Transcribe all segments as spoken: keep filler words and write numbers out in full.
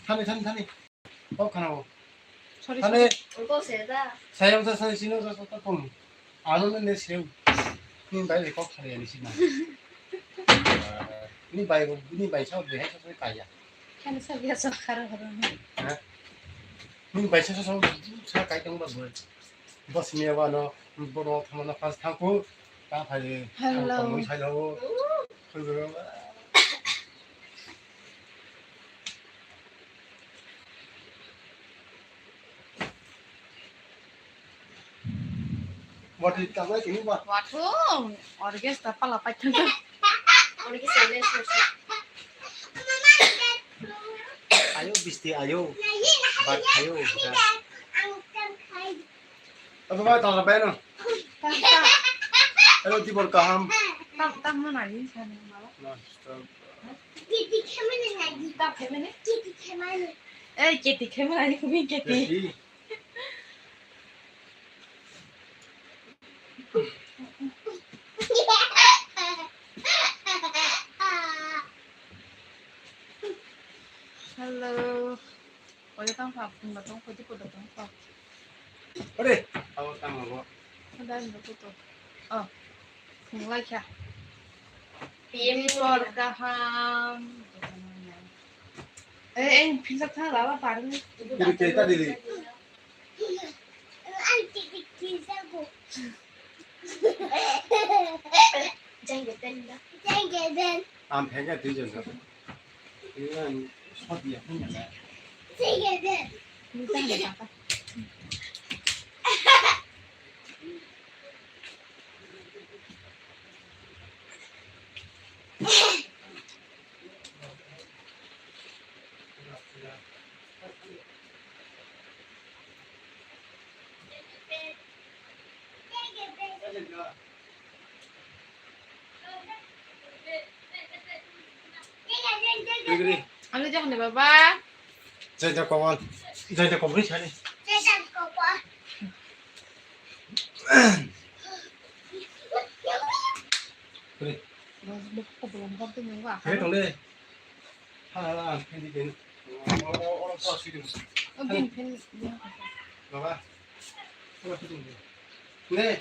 Thani, thani, thani. Kok khana o. Sorry, thani. Sorry. Sayang sa, sayang sino sa, sa, sa, kong. Ano ne, ne, sew. Ni bai, kok khana ni sino. Ni bai, ni bai sa, bai sa, sa, kaya. Kan sa, biasa khara, khara ni. Ha? Ni bai sa, sa, sa, sa, kai tong ba, boy. Bosniya wano, bono thamana pas thangku, ta phai, hello. Tongwi sailao. Wati tangwi tini ba. Wathung, orkestra pala paithang. Orkestra le se se. Ayo bisti ayo. Bat ayo. Apa ba tang apa no? Tam, tam. Hello, tibor kaham. Tam, tam mana ni sana malah. Mas, tam. Kiti kemana lagi? Tam kemana? Kiti kemana? Eh, kiti kemana ni kumi kiti. Jadi. Hello. Oya tang pha, phunga tong pha, tipo da tang pha. Ore, awo tang awo. Ada ni foto. Oh, phung lai kha. Pim por kaham. Eh, eh, phinsa tha la ba par ni. Dili keta dili. Ang tiki kisa ko. Jang ke ten da. Jang ke ten. Am phega twi jang ka. Ini kan shot ya phega. Jang ke ten. Ano jak ni baba. Jai jai kobol. Jai jai kobol sani. Jai jai kobol. Kri. Bos bok kobol bok tu mungwa. Kri tong de. Ha ha ha. Kri kri. Oro oro oro sui dum. O bin phen. Baba. Oro sui dum. Ne.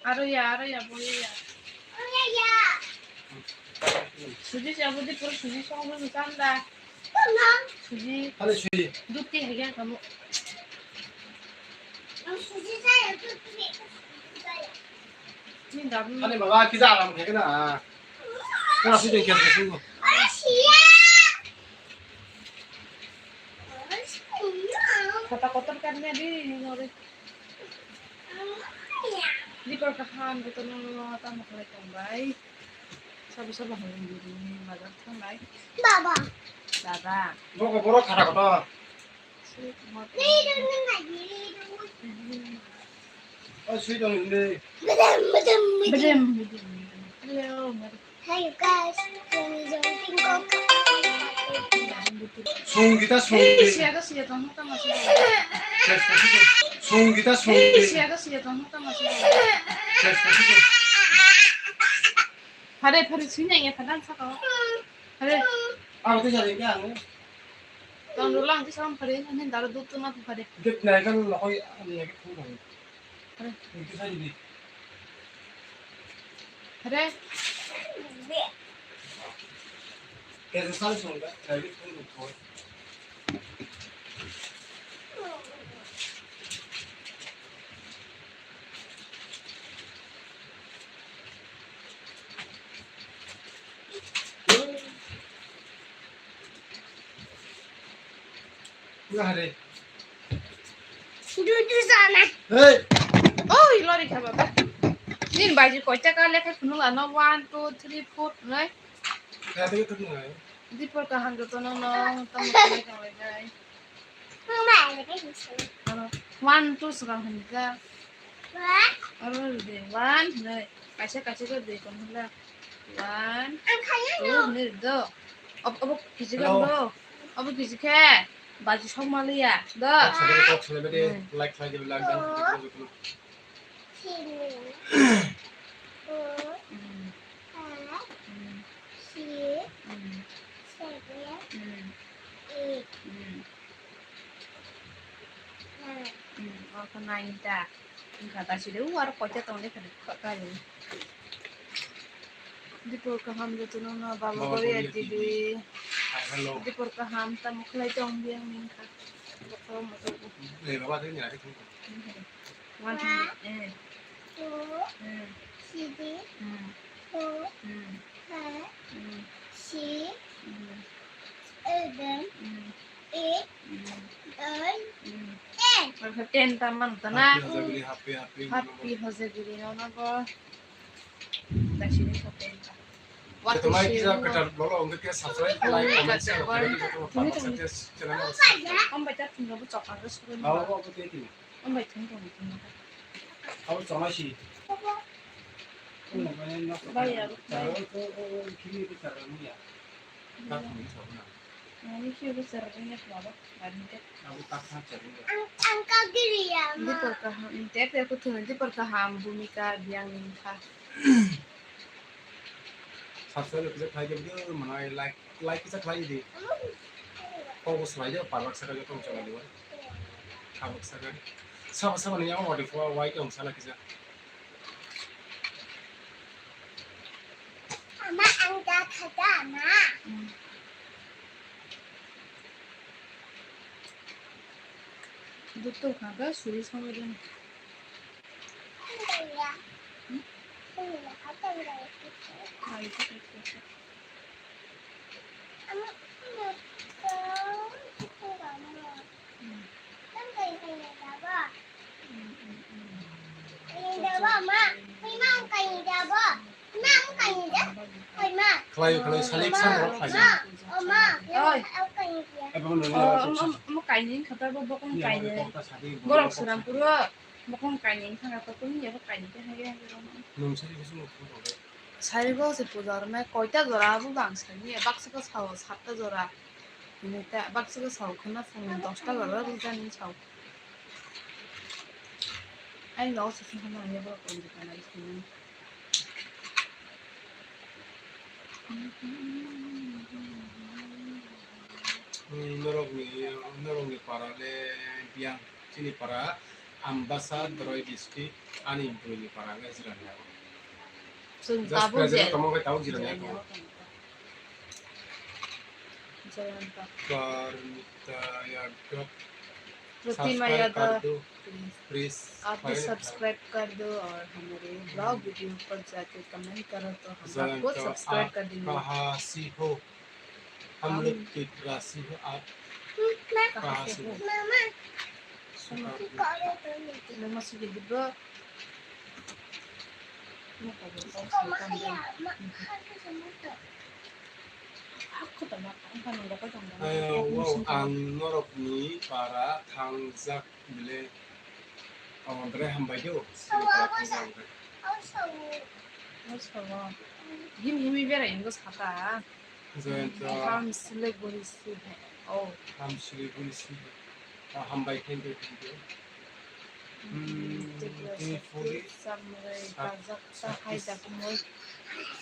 Aro ya, aro ya, boye ya. Suji ya, budi pura suji song budi kanda. Suji. Hale suji. Dut ke hege kamu. Suji saya dut ke. Ni dabu. Hale baba, kisa alam khe na. Kena suji khe suji. Kata kotor karne di ngore. Dipor kaham jotono tamo khlai tongbai. Sabo sabo hwnwi bini bazar thanglai. Baba. Baba. Bogo borok khara kotor. Sweet motor. Ridung nang lagi, ridung. Oh, sweet dong ini. Bedem, bedem, bedem. Bedem, bedem. Hello, mari. Hey guys, kami jumping kok. Sungita sungita. Siya ka siya tong ta masih. Sungita sungita. Siya ka siya tong ta masih. Hare hare sini ya padan saka. Hare. Ang tu jadi kan. Tong dulu ang tu salam hare ini daru dut tu mati hare. Git naik kan lokoi naik tu. Hare. Hare. Dudu sana. Hey. Oi, lori kha baba. Nin baji koita ka lekha phunuk lano one, two, three, four, nai. Kaya tadi ketemu ngai. Dipor kaham jotono no, tamo khlai tonglainai. Mama, ada kan bisa. Aro one, two swkang hwnwi kha. What? Aro rwdi, one hwnwi. Kaisa kaisa khe rwdi, kon hwnla. One, ang khaya two no. Hwnwi rwdi. Ob-, obo kisi khe hello. Obo kisi khe. Baji sok maliya. Do. Subscribe, subscribe, hmm. Like, like, like, like, like, like, like, like. Sini. Hmm. Four. Hmm. Five. Hmm. Six. Hmm. Nainta. Wngkha ta side u aro koita tongde kha kari. Dipor kaham jotono no baba Baba Gori Gori T V. T V. Hi, hello. Dipor kaham tamo khlai tong biyang ni wngkha. Bokhorok motor bo. Eh, baba, tini lagi tong. One, eh. Two, eh. Three, hmm, four, hmm, five, hmm, six, hmm, seven, hmm, eight, hmm, nine, hmm, ten. Aro ten ta man ta na. Happy Hojagiri, happy, happy. Happy Hojagiri no na bo. Dasini ko ten ta. What to say? Kisa no? Katar blog lo, ongke kisa subscribe, like, comment, share, katar blog lo, channel lo subscribe. Om bai ta thung bo chokang ro suru. Bawa ko ko teti. Ang bai thung tong thung. Abo chonai si. Bai ya. Charo to, o, o, khini to charo ni ya. Ka thung ni charo na. Ani si bo charo ni ya baba. Ani te. Abo ka thang charo ni ya. Ang, ang ka giri ya ma. Dipor kaham, te te ko thung dipor kaham bhumika biyang ni kha. Subscribe kisa khai di, video manai like, like kisa khai di. Kok bo swlai di, parlok saka joto chonai di. Tabuk saka. Sabo sabo ni yang wadi fo wai tong sala kisa. Ama ang da khada ma. Dutto khaga suri songwi rin. Khlai, khlai, salik sang rok khlai. Oi. Abo no. Oh, omo, omo kainwi khatar bo bokong kainwi. Borok swnam puro bokong kainwi thang kha, kung ya bo kainwi khe hage hage rok. Nung sari bo sung. Sari bo se puja rok nai koita jora abo bang sani, baksa ko sao satta jora. Ini ta baksa ko sao khna phung dosta jora rok jani sao. Ai no se sung khna ya bo kon jikana isini. Hmm, norokni, norokni para le biyang, chini para Ambasa, Doroy district, ani bwrwini para le Jirania. Chwng just tabuk present je tongma bai tabuk Jirania Jirania tongo. Jayanta. Karmita Yadav. Pratima Yadav, please, please, आप भी subscribe कर दो और हमारे vlog video ऊपर जाके comment करो तो हम आपको subscribe कर देंगे। Jayanta, आप कहाँ से हो? हम लोग त्रिपुरा से हो, आप कहाँ से हो? Mama, sige, di ba? Ayo, wow, ang norokni para thangjak bile. Tamo bere hambai do. Him himi berai ingo saka. Joyanta. Ham sile guri si hai. Oh. Ham sile guri si hai. Ah, hambai khen de khen de. Hmm, Tripura tini puri Samrei sak-, kajak ta hai da kumoi.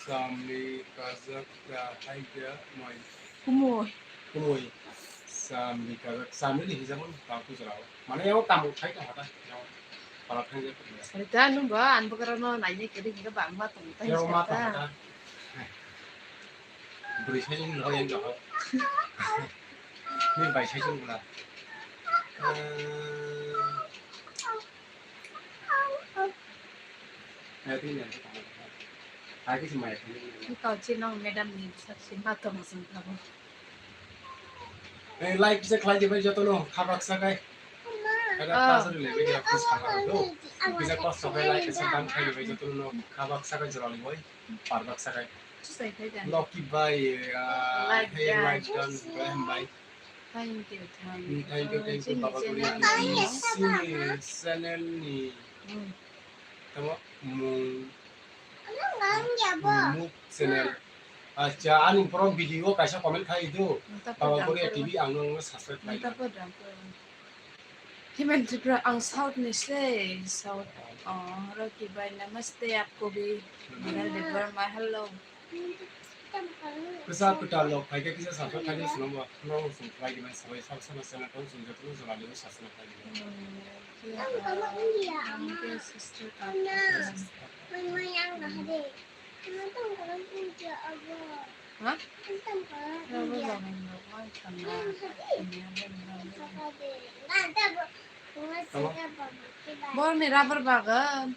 Samrei kajak ta hai da moi. Kumoi. Kumoi. Samrei kajak, samrei ni hijab ta ku jora. Mane yao tamu khai ta hata. Yao. Para khai ja. Sari ta nung ba an bagara no nai ne kiri kiri bang ma tong ta. Yao ma ta hata. Bwrwi sai jong nukha yang jahao. Nini bai sai jong bwla. Hai khe se maya thangwi. Kau chini madam ni bwswk se ma tong song tamo. Eh, like kisa khlai di bai jotono, kha baksa kai. Ada ah, ta sari le bai dia pus kha do. Kisa kosto kai like kisa dan khlai di bai jotono, kha baksa kai jora li bai. Par baksa kai. Lucky bai, ah, like hai dan, like dan, Ibrahim bai. Thank you, thank you. Thank you, thank you, Baba Guri. Chini channel ni. Hmm. Tamo mung. Muk channel. Acha, ani borok video kaisa comment khai do. Baba Guri T V ang no subscribe khai. Himan Tripura, ang South ni se, South. Oh, Rocky bhai, namaste, aapko bhi. Viral Debbarma, hello. Kisa kutal lok khai ke kisa subscribe khai swnam ba. No sum khai di man sabai sab sama channel tong sum jatru jala le subscribe khai di. Hmm. Ang kama India, ama. Ang kaya sister ka. Ama. Ang mayang na hade. Ang tang kama India, abo. Ha? Ang tang kama India. Ang tang kama India. Ang hade. Ang hade. Ang hade. Ang hade. Ang hade. Borni rubber bagan.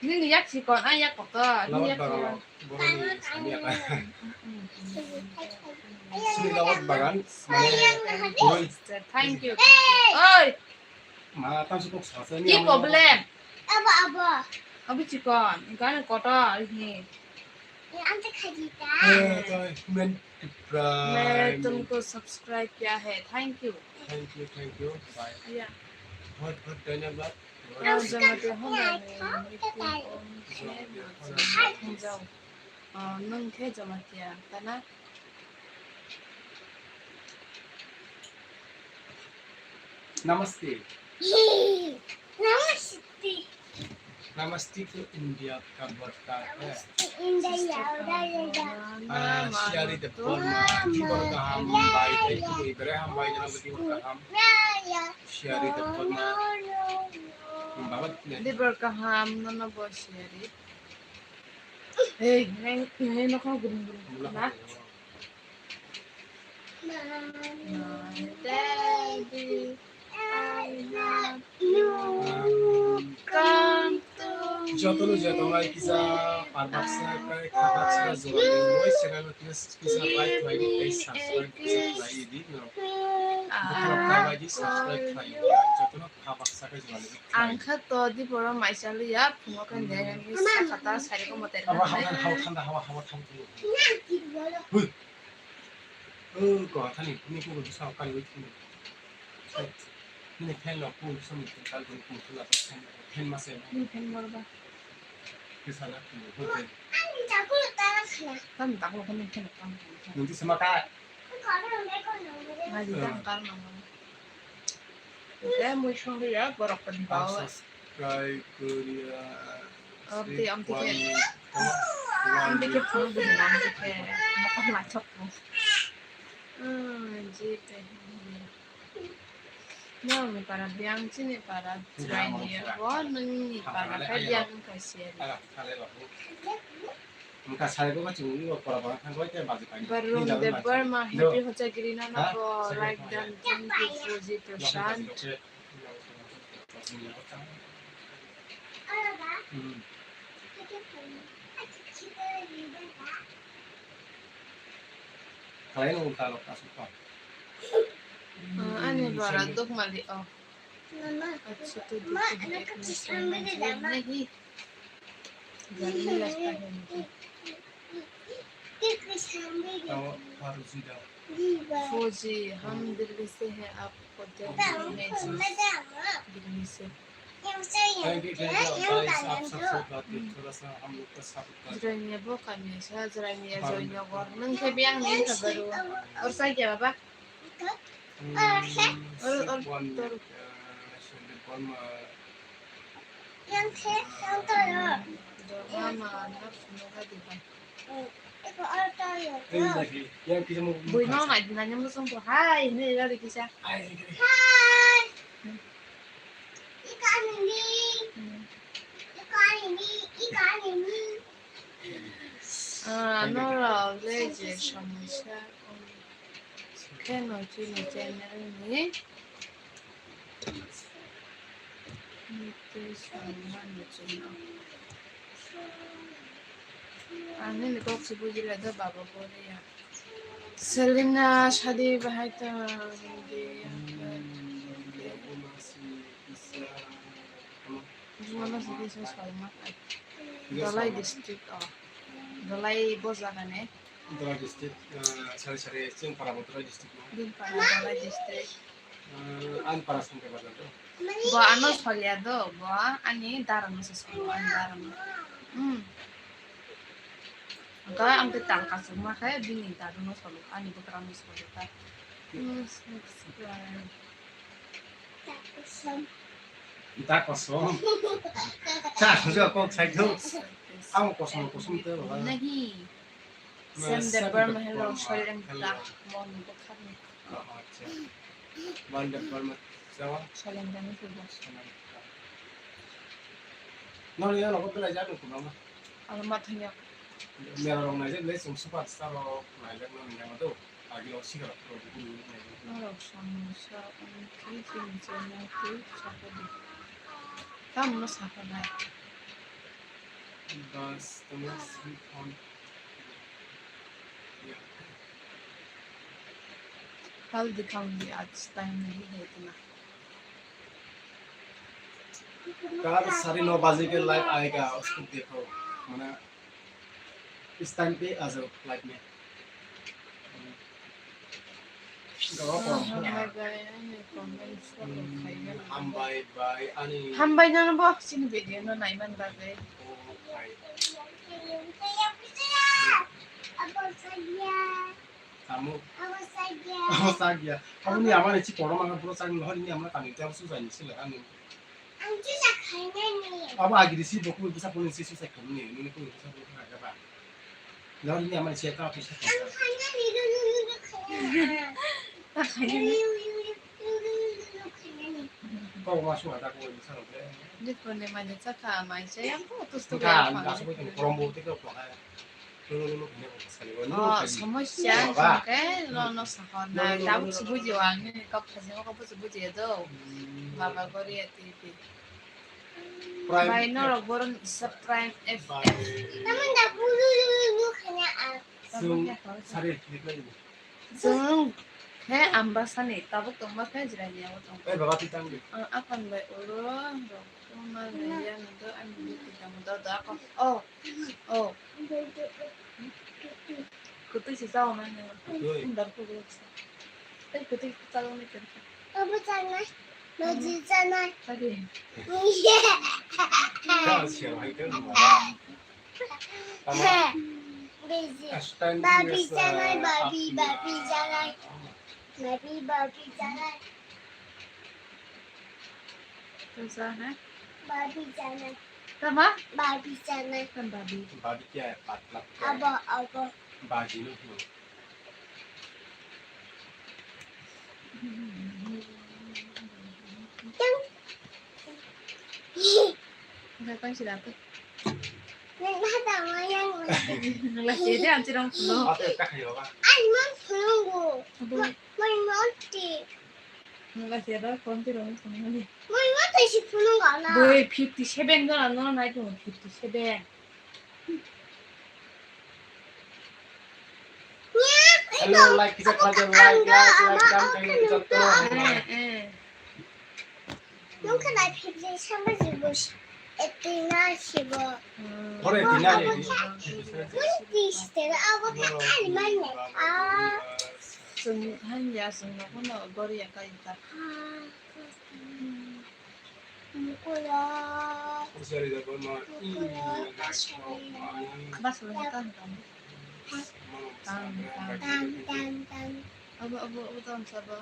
Nini yak chikon, ang yak kotor, nini yak chikon. Boroni samya ka. Sini lawat bagan, mane, boroi. Thank you. Oi. Ma, tam sukuk sasa ni. Ki problem? Abo, abo. Abi chikon, gana kotor, hi. Eh, to, men, मैं तुमको subscribe किया है, thank you. Thank you, thank you। Bye. या। बहुत, बहुत धन्यवाद। और जमाते हो ना, मैं मिट्टी को जाओ। अ, नंग थे जमातिया, तना? नमस्ते। नमस्ते। नमस्ते को इंडिया का बरका है। नमस्ते इंडिया का बरका। Ah, Sherry Debbarma, Debbarma, Debbarma, Ibrahim Bhai, Debbarma. Sherry Debbarma. Baba, Debbarma kaham, no, no, bo Sherry. Hey, hey, hey, no, kau gurung gurung. Mula na? Kau gurung. My daddy, I love you. Come to me. Jotono jotonai kisa parbaksa kai khabaksa jora ni moi channel kisa kisa like khlai di tei subscribe kisa khlai di no. Bukhara khlai di subscribe khlai di jotono khabaksa kai jora ni. Ang kha to di boro maisa liya phungo khe de mi sa khata sari ko moter. Hawa hawa hawa thanda hawa hawa thanda. Hui. Oh, ko thani ni ko bisa kan wait ni. Ni fan lo ko so ni kan ko ko la fan fan ma se. Ni fan mor ba. Ke sala ko ko. Ani ta ko ta la khna. Kan ta ko ni fan kan. Ni sama ka. Ko ko na me ko na me. Ngai di kan kan na. Te mui songri ya borok ko di bawa. Subscribe koriya. Amtwi, amtwi khe. Amtwi khe phone bini, amtwi khe. Mokol laichok ko. Ah, je te. Nang ni para biang chini para chwrai ni bo nang ni para khe biang wngkha siya. Wngkha sari bo chwng ni pora pora thang koi te baji pani. Barun Debbarma, happy Hojagiri nana ko like dan, thank you Fuji Prashant. Ani bara duk mali o. Acha to duk nahi. Fauzi, hum Delhi se hain, aap ko dekh rahe hain, Delhi se. Jirania bo kami sa, Jirania Joynagar. Nang khe biang ni khabaru. Or sa kya baba? Or, or, tor. Yang khe, yang tor. Dorma ma na phunukha diba. Buino nai dinani muchung bo hai hinwi rari kisa. Hai. Iko ani ni. Iko ani ni. Iko ani ni. Ah, norok le je somosya kheno chini channel ni. Nitya Sharma ni channel. Ang nini kok se buji lai do baba Korea. Selina sadi bahai ta de. Jumala sadi sa Sharma. Dolai district o. Dolai bo jaga ne. Dolai district, ah, sari sari chwng para bo Dolai district no. Din para Dolai district. Ah, ani para songke bazar do. Bo ano solya do, bo ani dara no se solo, ani dara no. Hmm. Ga ang te tal kasuk ma khe bini dara no solo, ani bwkra no solo ta. Hmm, subscribe. Da kosom. Cha, so kok sai do. Ang kosom kosom te ba. Nahi. Sem de bar ma hello, soileng ta. Mon bwkha ni. Oh, acha. Banda Barma. Sawa? Salendani kubo. Nang ya lo ko pela jadu ko mama. Alo mathanya. Mera rong na je le sum super star ro na le no nya do. Agi lo sikara pro di ni. Norok samung sa ang khe chini channel tei sakadi. Tamno sakha nai. Bas, tamno sweet on. Ya. Kal dikhaungi, aaj time nahi hai itina. कल साढ़े नौ बजे के लाइव आएगा, उसको देखो, माने इस टाइम पे आ जाओ लाइव में। Hambai bai, ani hambai nang bo chini video no naiman bagwi. Amo. Amo sagya. Amo sagya. Amo ni amar isi korom ang pura sagya, hor ni amar kami tiap susah ni sila kami. Ang susah khainani. Amo agiri si boku bisa pun si susah kami ni, ni pun bisa pun khaga ba. Hor ni amar isi ka pisa. Ang khainani, lu, lu, lu, lu, khainani. Ta khainani. Lu, lu, lu, lu, lu, khainani. Kau masuk ada kau bisa lo. Ni pun ni mana cakap mai saya, aku tu tu. Ka, masuk ke korom bo te ko ko hai. Oh, somosya hwnkhe nono sahornai. Tabuk se bujio ang nini kok khajima kok buji bujiya do. Baba Goria T V. Bai norok boron isa Prime F M. Sari, reply. Chwng khe Ambasani tabuk tongma khe Jirania o tong. Eh, baba, twi tang di. Ah, apan bai oro rok tongma naiya nang do ani bwtwi tamo do do ako. Oh, oh. Kwtwi se chao nang nang. Kwtwi. Dar kwtwi se. Eh, kwtwi chao nang khe. Abo chanai. Baji chanai. Tadi. Chao siya hai kan. Tama. Baby, baby janai, baby, baby janai. Baby, baby janai. Tong sa na? Baby janai. Tama? Baby janai. Kan baby. Baby kya hai? Patla kya hai? Abo, abo. Baby no. Tang. Nang tang sila tu. Nang ma tang ma yang. Nang la sede anti rong pulo. Ate tak yo ba. An mon phunung go. Abo. Mon mon ti. Nang la sede phone ti rong phunung ni. Mon mon ti si phunung ga na. Boi fifty seven ga na no nai tu fifty seven. Hello, like kisa khaja, like, like, like, dam khaja kisa to. Eh, eh. Nung khe nai phikri sama jibo etina sibo. Ore tina re. Nung tiste abo khe ani manya. Ah. Sung hanya sung no kono gori ya kai ta. Ah. Abo, abo, abo, tong sabo.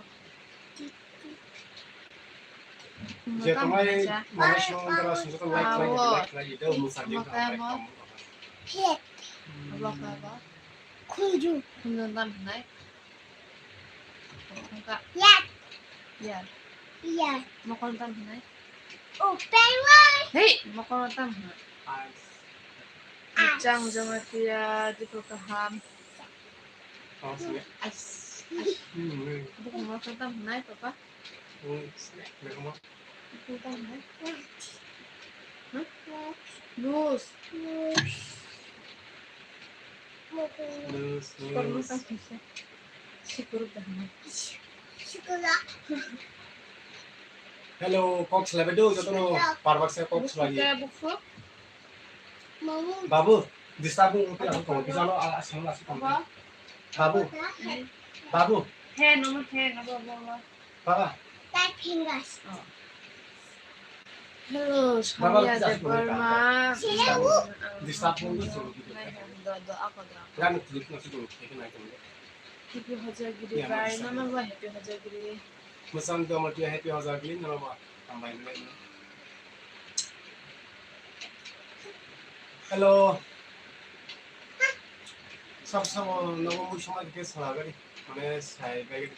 Je tongmani, mane song tara song tara like, like, like, like, like, ito mo sa jeng tara like, like, like. Abo, abo, abo. Khunju. Khunju tam hinai. Yat. Yat. Yat. Mokol tam hinai. Open wide. Hey, mokol tam hinai. Eyes. Chang Jamatia, Dipur Kaham. Eyes. Eyes. Bukan mokol tam hinai, Papa. Nose. Nose, nose. Hello, kok slai do, joto no parbak se kok slai. Babu, disturb mo kila ko bisa lo ala asal asal. Babu. Babu. He, no, he, no, babu. Baba. Five fingers. Oh. Hello, Baba, Sonia Debbarma. Disturb mo. Do, do, ako do. Happy Hojagiri, bye. Nono ba happy Hojagiri. Mwchang do mo tiya happy Hojagiri, nono ba. Hambai belai no. Hello. Sab sabo nogo mui somai khe sala gari. Mane sai bai gari.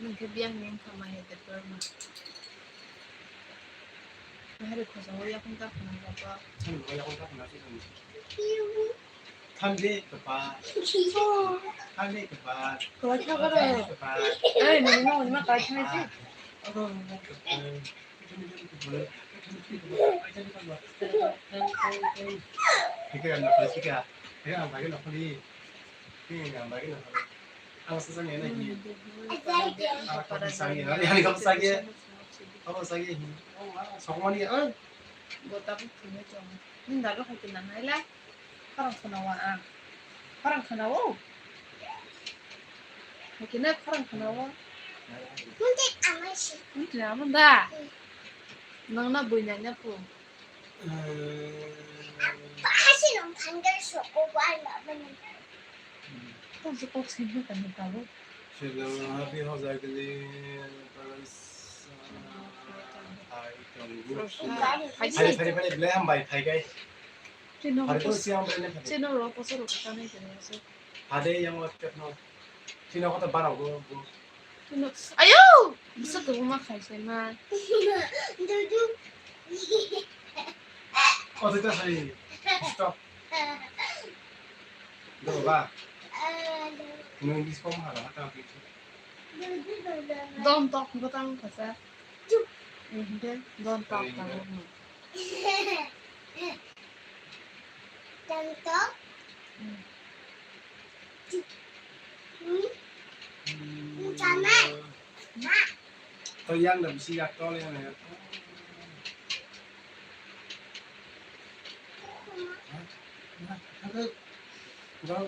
Nwng khe biyang ni wngkha Mahadev Verma. Bahari khosao yakung ta khna jago. Thani bo yakung ta khna si thani. Thani kapa. Thani kapa. Koi kha baro. Thani kapa. Ei, nini ma, nini ma kai thani si. Ah. Oro. Hingke ang nokoli sika. Hingke ang bagwi nokoli. Hingke ang bagwi nokoli. Ang sasani nai hi. Ang kok sagi, ani, ani kok sagi. Kok sagi. Sokmani, oi. Gota bu thumui tong. Nini dalo hai khe nang nai la. Khorang khwnao ang. Khorang khwnao. Hai khe nai khorang khwnao. Nung tei amai si. Nung tei amai da. Nang na bui nai na pu. Bahasi nung thanggel soko bai ma bani. Tang se kok sing khe tang tabo. Sila happy hojagili. Hai tong. Hai phai phai phai le ham bai phai kai. Chino, hari to siang bele phai. Chino ro poso ro kata nai kene se. Hade yang wat kat no. Chino kata barang go go. Chino. Ayo! Bisa tu ma khai se ma. Dudu. Oh, tu ta hari. Stop. Do ba. Nung bis pom hala ta bi. Don tok botang kasa. Hingke don tok tongo. Tang tok. Hmm. Hmm. Janai. Ma. To yang da bisi yak tol yang ya.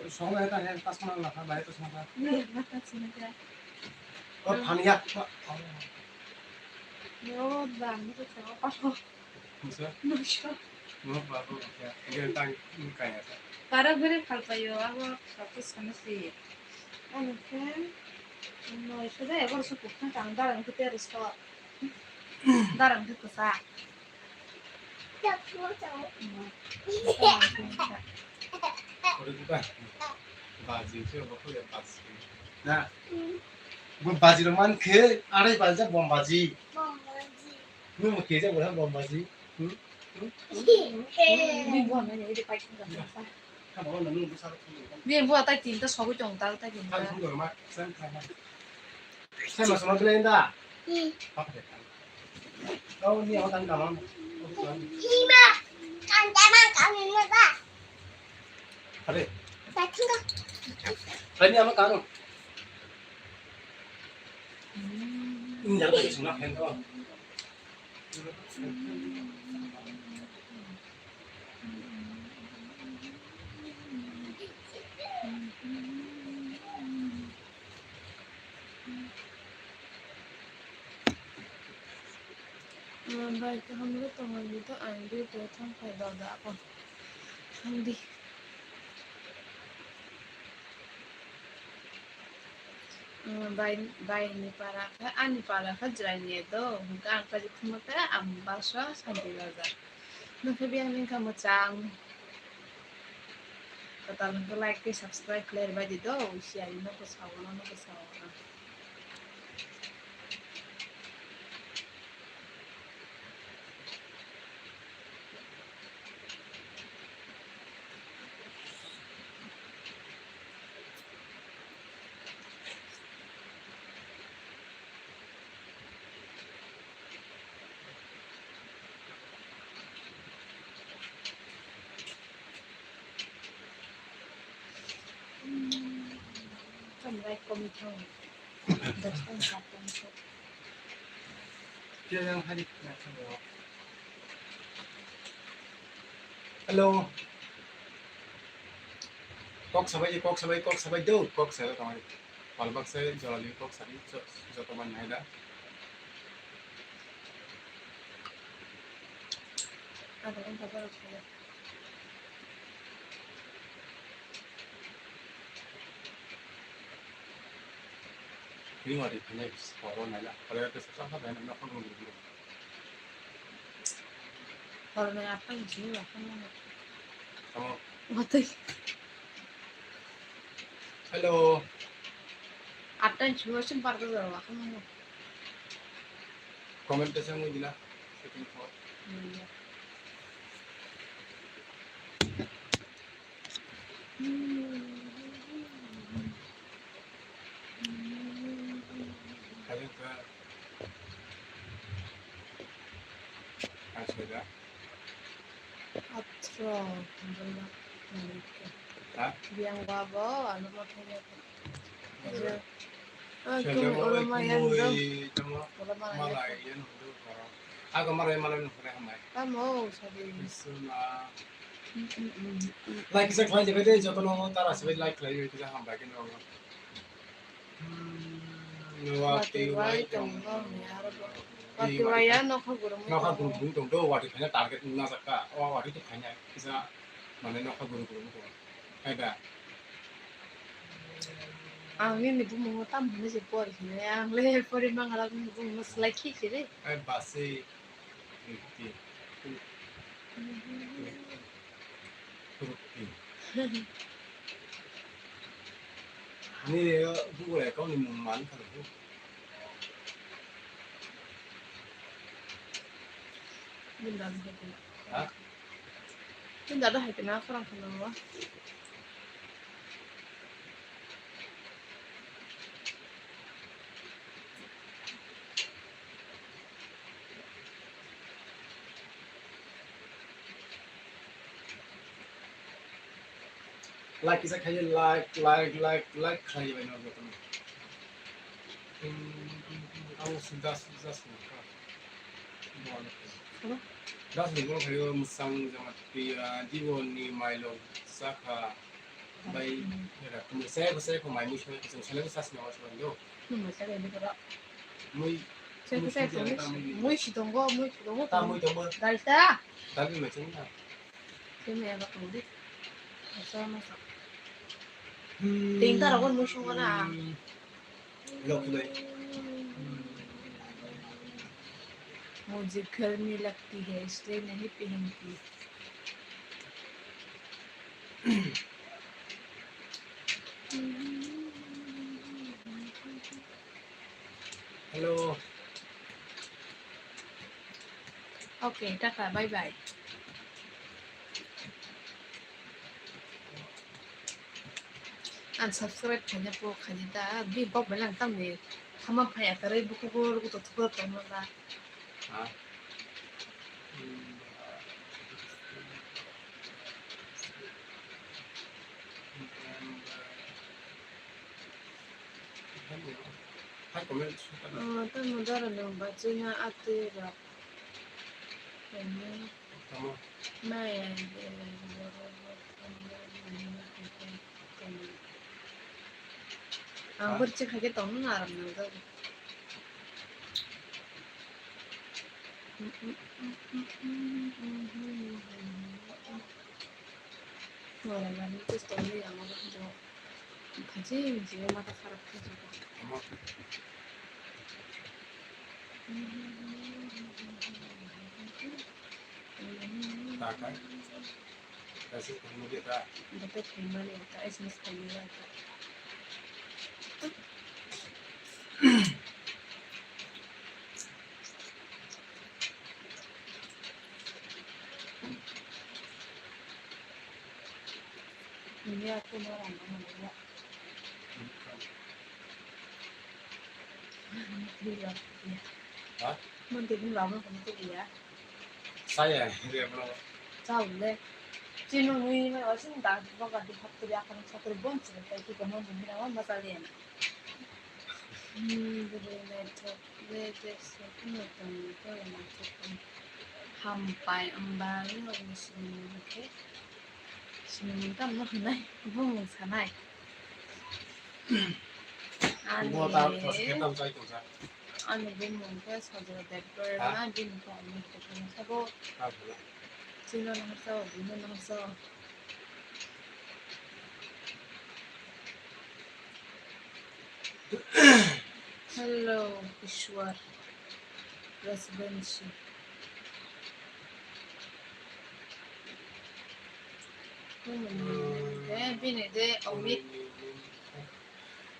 Song ya ta ya, tas mana lah, bai tas mana. Ni, mata sini ya. Oh, pan ya. Yo, bang, itu siapa? Musa? Musa. Mo ba bo ya. Ge tang kai ya. Para gure phal payo, abo satu sana si. Ano khe, no, sudah ya, baru suku kan tang dalam kita harus kau. Dalam kita sa. Ore di ba. Baji se bo ko ya baji. Na. Bo baji ro man khe, arai baji, bom baji. Bom baji. Nung khe ja bo bom baji. Hmm? Hmm? Hmm? Ni bo na ni de pai thung ka sa. Ni bo ta tin ta sogo chong ta ta tin ta. Sai ma sama bela inda. Hmm. Apa de? Kau ni apa tadi kamu? Ima, kan jaman kami ni ba. Apa de? Batin ko. Tadi apa kamu? Ini apa sih nak hendak? Bai kaham le tongwi to ang duty o thang phai doda abo. Thang di. Bai, bai ni para kha, ani para kha jwrai ni do. Hwnkhe ang kha jithuma khe ang bus o Santi Bazar. Nokhe biyang nini kha mwchang. Kwtal hwnkhe like tei subscribe khlai rwbaidi do. Usi ari nokho sao, nokho sao. Tamo like comment thang. Dos tang sat tang sat. Hello. Kok sabai, kok sabai, kok sabai do, kok sabai tong. Palbak sai jolali kok sari, jo-, joto man naida. Ada kan kabar saya. Bini wadi thani soro naila, kore ke sasa sa dai na phone mo dulu. Horni atta ni simi wa khamna. Tamo. Watwi. Hello. Atta ni simi wa sim parda jora wa khamna. Comment ta sang dina. Setting for. Hmm, ya. Kalian ke. Asal dah. Atro, alhamdulillah. Ha? Biang babo, anu mau tanya apa? Iya. Ah, sejak kami mau orang mayan dong. Orang mayan. Malai, yan hudu orang. Aku malai, malai nufre hamai. Kamu, sabi. Bismillah. Like, share, khlai jabai de, joto no tara sibai like khlai, kisa hambai khe no. Hmm, watwi wai tongo, watwi wai ya nokha gurumwi tongo. Nokha gurumwi tongo, watwi khaina target wngna jakka, o watwi twi khaina kisa, mane nokha gurum gurumwi tongo. Hai da? Ang nini bumung no tam hwnwi se pori hwnwi, ang le pori mangala bumung no slai khi se re. Hai basi. Fifty. Fifty. Ni, eh, Google account ni mung man kha. Bini dado hai tini. Ha? Bini dado hai tini, khorang khorang o. Like kisa khaye, like, like, like, like khaye bai no jotono. Hmm, ang si das, das ni ka. Ano? Das ni ko khayo musang jama pi, ah, dibo ni mailo saka. Bai, era, kumui saya ko saya ko mai mui saya ko saya ko sas na was wan do. Mui saya ko ini kara. Mui. Saya ko saya ko mui si tongo, mui si tongo. Ta mui tongo. Dal ta. Dal ni macam na. Saya mui apa tongo di. Masa masa. Hmm. Ting ta rawan mui sung na. Lok nai. मुझे गर्मी लगती है, इसलिए नहीं पहनती। Hello. Okay, tata, bye bye. Unsubscribe khaina po khaina da, bi bok belai ang tamni khama phai atarwi bukugo rugo to thukro tongma da. Ha? Hai comment. Ah, tamo dara nang bachina ate rok. Tamo. Mai, eh, ang borchi khaikhe tongno aram nang jago. Wala mani to story amo bo. Khachi misi mata kharap khachi. Takai. Kasi kami kita. Dapat kembali ya, tak S M S kembali ya, tak. Ini aku mau lama mana ya? Iya. Ha? Mau tidur lama kamu tuh ya? Saya, dia belum. Tahu deh. Cino nui mai wasin dah, baga di faktori akan satu bon sih, tapi kamu mungkin awal masalah ya. Hmm, jadi network. Bai, bai, sokno tongwi tongma sokno. Hampai, wng ba, norokni sinimung khe, sinimung tamno hwnwi bumung sanai. Ani, ani bumung khe Sajra Debbarma, bini kok ni kok ni sabo. Chino nahar sao, bino nahar sao. Hello, Ishwar Rajbanshi. Hmm, eh, bini de Omit.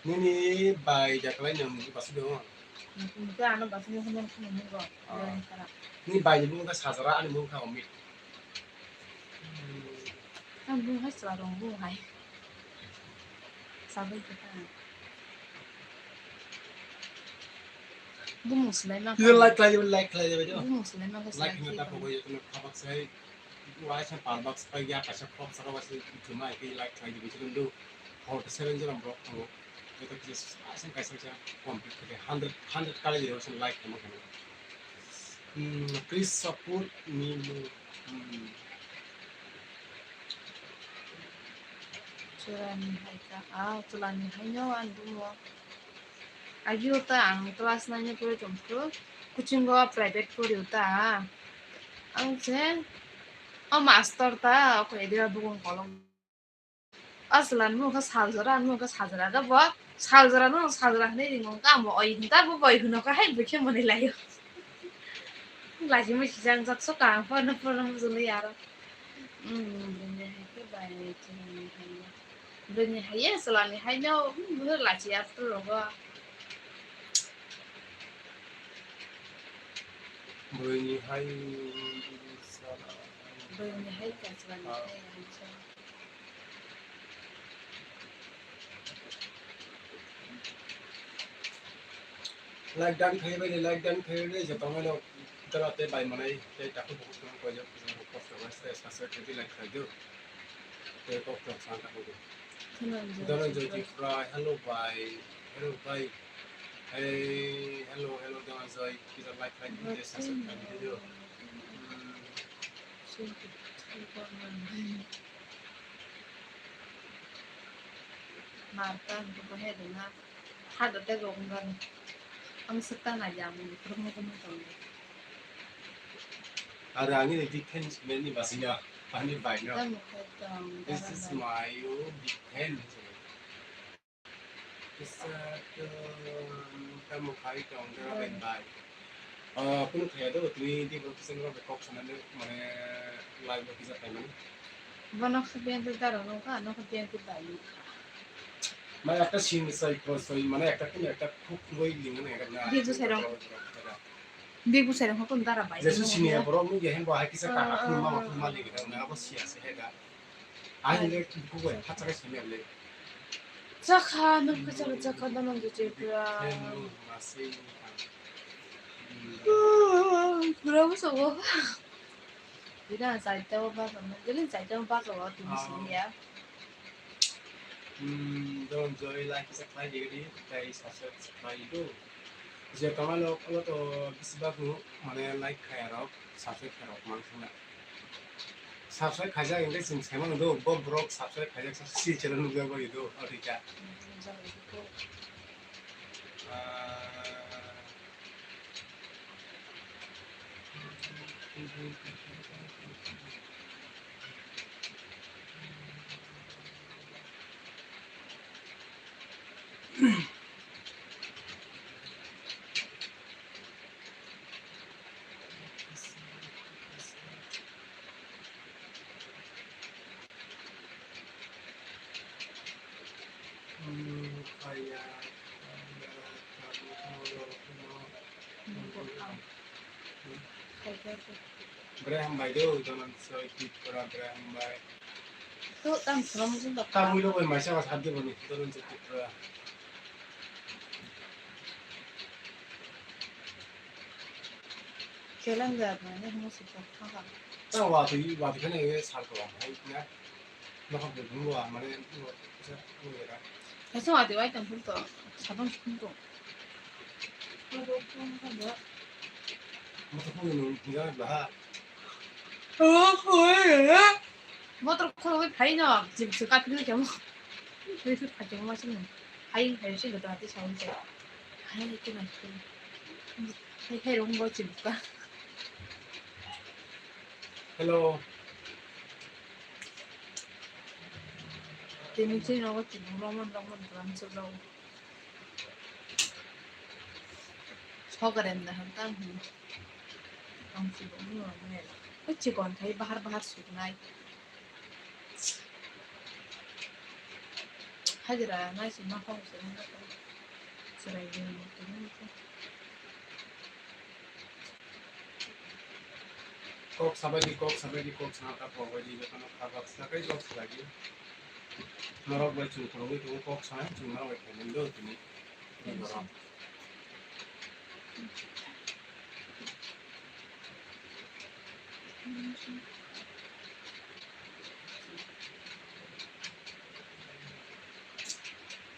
Nini bai jaklai nang basi do. Nini ano basi mo hano hano hano go. Ah. Ni bai ni mung ka Sajara ani mung ka Omit. Ang bung hai sala dong bung hai. Sabai kita. Bung muslai ma. Like, like, like, like, like. Bung muslai ma. Like, like, like, like. Waisa pal box pai ya, kaisa khop saka waisa thuma ke like khlai di bichilung do. Forty seven jora borok tongo. Joto kisa kaisa kaisa complete khe hundred, hundred kali di waisa like khama khama. Hmm, please support me more. Hmm. Chwlani hai ka, ah, chwlani hai no ang dumo. Agio ta ang class nine o pore tongphuru, coaching o private pore ta. Ang se, o master ta, o khe idea bukung kolok. Aslan mo khe saljora, mo khe saljora ga bo, saljora no saljora hwnwi ringo, ka mo oi hinta bo boi hwno ka hai bukhe mani laio. Laji mo sijang jak so ka, porno porno mo jolo yaro. Hmm, bini hai khe bai, chwlani hai. Bini hai, chwlani hai no, hmm, lachi after rogo. Bini hai, bini hai ka chwlani hai, hai so. Like done khai bai, like done khai bai, je tongmani dara te bai manai, te takhuk bukhuk tong koi jak, kosto bai se subscribe khai di, like khai do. Te kok tong san takhuk do. Dhananjay Tripura, hello bhai, hello bhai. Hey, hello, hello Dhananjay, kisa like khai di, te subscribe khai di do. Hmm. Marta, ang tuku hai dona. Hado te gong gan. Ang seta na jam, kurung mo kumo tong. Are ani ni big fan ni basiya, ani bai no. Tamo khai tong, This is my big fan. Kisa to tamo khai tong dara ben bai. Ah, kunu khaya do tini di bro kisa ngro kok sanani mane live lo kisa khai mani. Bono khabiyan to dara no ka, no khabiyan to bai. Mane ekta sin sai ko sai mane ekta kunu ekta khuk loi lingan ekta na. Di bu sai rong. Di bu sai rong ko dara bai. Jesu sini ya bro mu ya hen bo hai kisa ka ka khun ma ma khun ma lingan na abo siya se heda. Ai le buku bai phatsa kai sini le. Chakha, nung kachar chakha, Dhananjay Tripura. Hello, masi. Pura buso go. Bida saita o ba sama, jeli saita o ba sama tu sini ya. Hmm, Dhananjay like sa khai di di, kai sa sa khai do. Je kamalo kalo to bisibak nu mane like khai rok, subscribe khai rok man khna. Subscribe khaijak hingke chwng saimano do, bo borok subscribe khaijak sa si channel nukjak bai do, o rika. Ah. Bre hambai do, Dhananjay Tripura, bre hambai. To tam srom jin da. Tam ulo bai maisa ba sabdi bani, Dhananjay Tripura. Kelang da ba ne mo su ko kha kha. Ta wa tu, wa tu ne sar ko hai na. Nokha bwrwngbo ang mane, no, kisa, no, era. Kaisa watwi bai tong phuru to, sabang sukung tong. Motor phone no, higa, baha. Oh, hoi, eh. Motor khoro bai phai no, jim se ka phiri kemo. Phiri phiri phai kemo ma sini. Hai, hai, sini to hati sabang se. Hai, hai, kena sini. Hai, hai, rong bo jim ka. Hello. Tini chini nogo chini roman roman gram chwlao. Sogarem da ham tang hi. Ang chibok ni roman. Oi chikon thai bahar bahar suknai. Hajira nai se ma kok se ma kok. Serai de mo to ni ko. Kok sabai di, kok sabai di, kok sana ta kok bai di, jotono kha bak sa kai kok sabai di. Norok bai chung khoroknwi tongo kok sana, chung norok bai khainani do tini. Ni borok.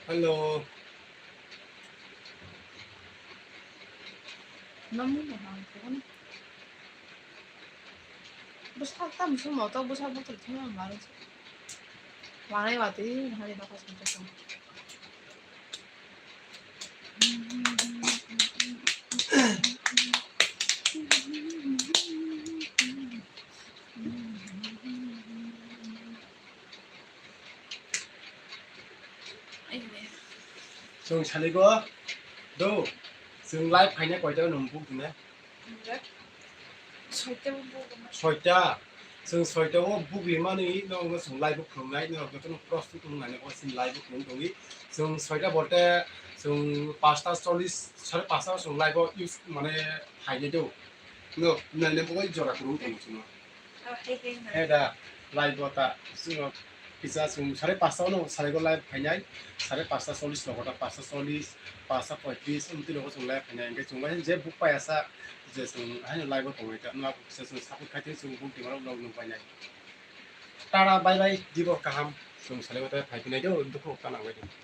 Hello. Nang ni nang ko. Bwsak tam sung moto bwsak bwtwr thangma manwi. Manai watwi nahari nokha sung sung. Chwng saligo do, chwng live phaina koita nwng buk dina? Soita bo buk dina. Soita. Chwng soita o buk limani no chwng live o khulumnai, no jotono prostut wngnani o chwng live o khulum tongwi. Chwng soita bolte chwng pasta chollis, sare pasta o chwng live o use mane phainai do. No, naina bagwi jora kwrwng tongo chwngno. Oh, hai, hai, hai. Hai da, live o ta, chwngno kisa chwng sare pasta o no salai go live phainai, sare pasta chollis logo ta, pasta chollis, pasta poitris, wngtwi logo chwng live phainai, hwnkhe chwng bai je buk pai asa, je chwng haino live o tongwi ta, nwng kisa chwng support khai twi chwng buk twmaro vlog nung painai. Tara, bye bye, dibo kaham, chwng salai go ta phai phinai do, dukhu ta nang bai di.